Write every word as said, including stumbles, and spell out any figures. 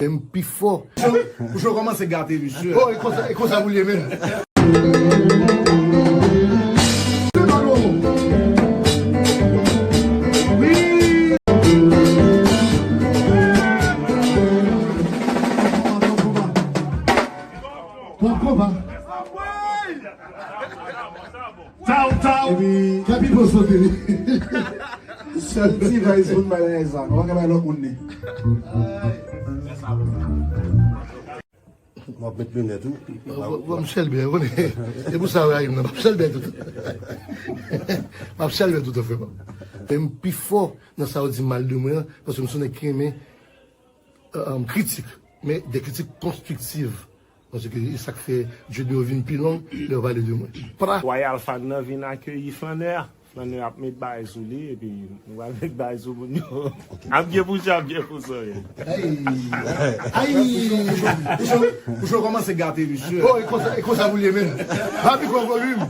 M pi fò. Ou cho kòmanse gate misye. Oh, e konsa, e konsa pou l ye menm. Bon konba. Taw, taw. Epi Kapipo sote li. Sèl ti vayz moun bay la sa. Nou pa ka bay lòt moun li. M ap met linèt wi. Bon, m sèl byen, konnen. E pou sa w rayi m nan, m ap sèl byen tout. M ap sèl byen tout, frè m. E m pi fò nan sa yo di mal de mwen an, paske m se yon nèg ki renmen, euh, kritik, men de kritik konstriktiv. Paske e sa k fè Dieudonné vin pi long lè yo pale de mwen. Pra! Royal Fan nan vin akeyi Flannè. Flannè ap met bagay sou li, epi nou pral met bagay sou moun yo. Ap gen pou chan, ap gen pou sonnen. Ay! Ay! Ou cho, ou cho, ou cho kòmanse gate misye. Oh, e konsa, e konsa pou l ye menm. Pa pi gwo volim.